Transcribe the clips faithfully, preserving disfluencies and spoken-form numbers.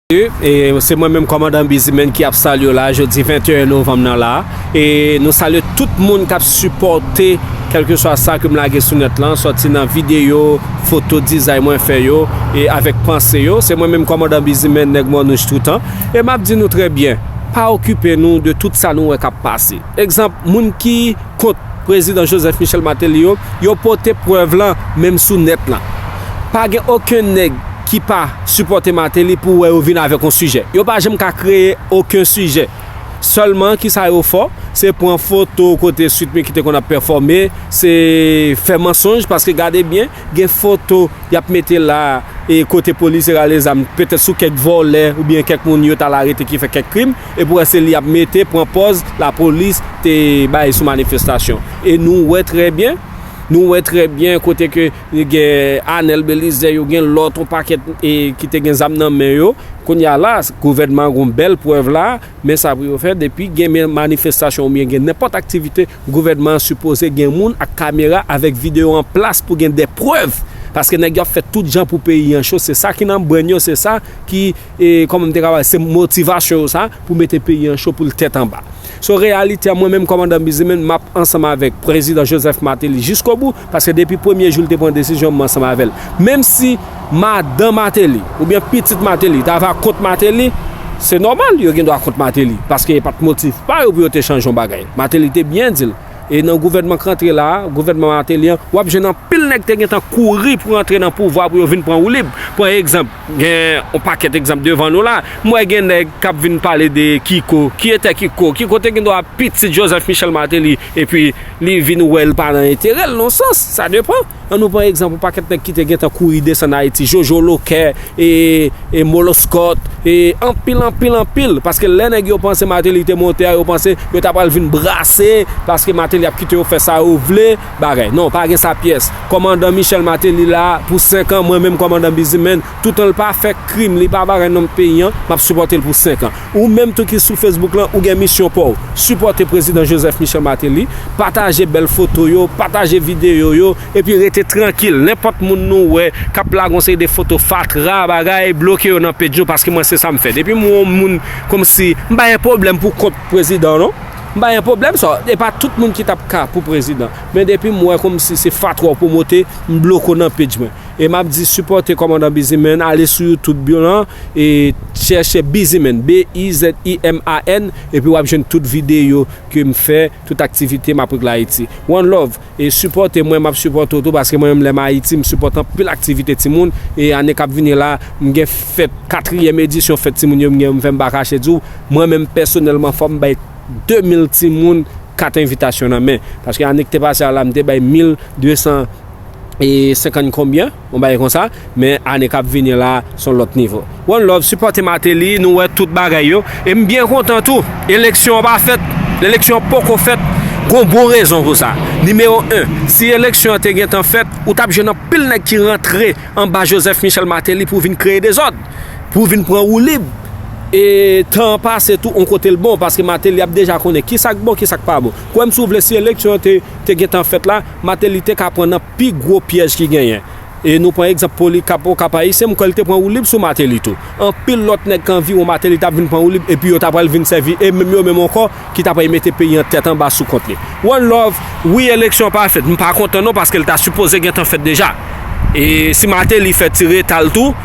E se mwen menm kòmandan Bizimen ki ap salye w la jodi venteyen novanm nan la. E nou salye tout moun k ap sipòte kèlkeswa sa ke m lage sou nèt lan, sòti nan videyo, foto, dizay mwen fè yo, e avèk panse yo. Se mwen menm kòmandan Bizimen, nèg Mòn Wouj toutan. E m ap di nou trè byen, pa okipe nou de tout sa nou wè k ap pase. Egzanp, moun ki kont prezidan Joseph Michel Martelly yo, yo pote prèv lan menm sou nèt lan. Pa gen okenn nèg ki pa sipòte Martelly pou wè yo vin avèk yon sijè. Yo pa janm ka kreye okenn sijè. Sèlman, kisa yo fè, se pran foto kote Sweet Micky te konn ap pèfòme, se fè mansonj, paske gade byen, gen foto y ap mete la, e kote polis rale zam, petèt sou kèk vòlè oubyen kèk moun yo t al arete ki fè kèk krim, e pou wè se li y ap mete, pran pòz lapolis te bay sou manifestasyon. E nou wè trè byen, nou wè trè byen kote ke gen Anel Belizaire, yo gen lòt, yon pakèt, e ki te gen zam nan men yo. Kounye a la, gouvènman an gen yon bèl prèv la, men sa pou yo fè, depi gen men manifestasyon oubyen gen nenpòt aktivite, gouvènman an sipoze gen moun ak kamera avèk videyo an plas pou gen de prèv. Paske nèg yo ap fè tout jan pou peyi an cho, se sa ki nan brenn yo, se sa ki, e, kòman m te ka pale, se motivasyon yo sa, pou mete peyi an cho pou l tèt anba. So, reyalite a, mwen menm kòmandan Bizimen, m ap ansanm avèk prezidan Joseph Martelly jiskobou, paske depi premye jou l te pran desizyon, m ansanm avè l. Menm si madan Martelly oubyen pitit Martelly t ava kont Martelly, se nòmal, yo gen dwa kont Martelly, paske e pa t motif pa yo pou yo te chanje yon bagay. Martelly te byen di l. E nan gouvènman k rantre la a, gouvènman Martelly an, w ap jwenn anpil nèg te gentan kouri pou rantre nan pouvwa pou yo vin pran woulib. Pran egzanp, gen yon pakèt egzanp devan nou la. M wè gen nèg k ap vin pale de Kiko. Ki etè Kiko? Kiko te gen dwa pitit Joseph Michel Martelly, epi li vin wè l pa nan enterè l, nan sans. Sa depann. An nou pran egzanp yon pakèt nèg ki te gentan kouri desann Ayiti, Jojo Lokè, e, e Moloskòt, e anpil, anpil, anpil. Paske lè nèg yo panse Martelly te monte a, yo panse yo ta pral vin brase, paske Martelly ap kite yo fè sa yo vle, bagay. Non, pa gen sa pyès. Kòmandan Michel Martelly la pou senk an, mwen menm kòmandan Bizimen, toutan l pa fè krim, li pa bagay nan peyi an, m ap sipòte l pou senk an. Ou menm tou ki sou Facebook lan, ou gen misyon pa w. Sipòte prezidan Joseph Michel Martelly, pataje bèl foto yo, pataje videyo yo, epi rete trankil. Nenpòt moun nou wè k ap lage yon seri de foto fatra, bagay, bloke yo nan page nou, paske mwen se sa m fè. Depi m wè yon moun kòmsi, m pa gen pwoblèm pou kont prezidan, non. M pa gen pwoblèm sa. E pa tout moun ki t ap ka pou prezidan. Men depi m wè kòmsi se fatra w pwomote, m bloke w nan page mwen. E m ap di sipòte kòmandan Bizimen, ale sou YouTube yo lan, e chèche Bizimen, B I Z I M A N, epi w ap jwenn tout videyo ke m fè, tout aktivite m ap regle Ayiti. One love, e sipòte mwen, m ap sipòte w tou, paske mwen menm lè m Ayiti, m sipòte anpil aktivite timoun, e ane k ap vini la, m gen fèt, katriyèm edisyon fèt timoun yo, m gen, m fè m pa kache di w, mwen menm pèsonèlman, fò m bay de mil timoun kat envitasyon nan men. Paske ane ki te pase a la, m te bay mil de san e senkant konbyen, yon bagay konsa, men ane k ap vini la, se yon lòt nivo. One love, sipòte Martelly, nou wè tout bagay yo, e m byen kontan tou. Eleksyon an pa fèt, eleksyon an poko fèt, gon bon rezon pou sa. Nimewo en, si eleksyon an te gentan fèt, ou t ap jwenn anpil nèg ki rantre anba Joseph Michel Martelly pou vin kreye dezòd, pou vin pran woulib. E tan an pase tou, on kote l bon, paske Martelly ap deja konnen ki sa k bon, ki sa k pa bon. Kwè m si w vle, si eleksyon an te, te gentan fèt la, Martelly te ka pran nan pi gwo pyèj ki genyen. E nou pran egzanp Polycarpe Okap Haïtien, m kwè l te pran woulib sou Martelly tou. Anpil lòt nèg k anviwon Martelly t ap vin pran woulib, epi yo ta pral vin sèvi, e menm yo menm ankò, ki ta pral mete peyi an tèt anba sou kont li. One love, wi, eleksyon pa fèt. M pa kontan non, paske l ta sipoze gentan fèt deja. E si Martelly fè ti reta l tou,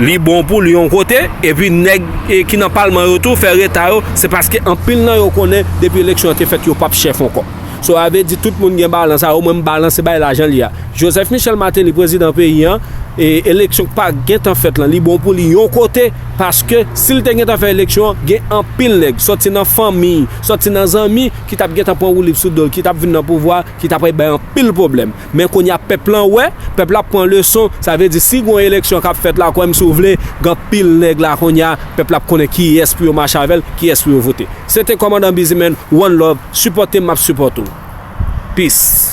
li bon pou li yon kote, epi nèg, e, ki nan palman yo tou fè reta yo, se paske anpil nan yo konnen depi eleksyon an te fèt, yo p ap chèf ankò. So, sa vle di tout moun gen balans a yo, mwen m balanse bay la jan li a. Joseph Michel Martelly, prezidan peyi an, e eleksyon k pa gentan fèt lan, li bon pou li yon kote, paske si l te gentan fè eleksyon an, gen anpil nèg, sòti nan fanmi, sòti nan zanmi, ki t ap gentan pran woulib sou do l, ki t ap vin nan pouvwa, ki t ap bay anpil pwoblèm. Men kounye a, pèp lan wè, pèp la ap pran leson, sa vle di si gon eleksyon k ap fèt la, kwè m si w vle, gen anpil nèg la kounye a, pèp la ap konnen kiyès pou yo mache avè l, kiyès pou yo vote. Se te kòmandan Bizimen, one love, sipòte m, m ap sipòte w. Peace.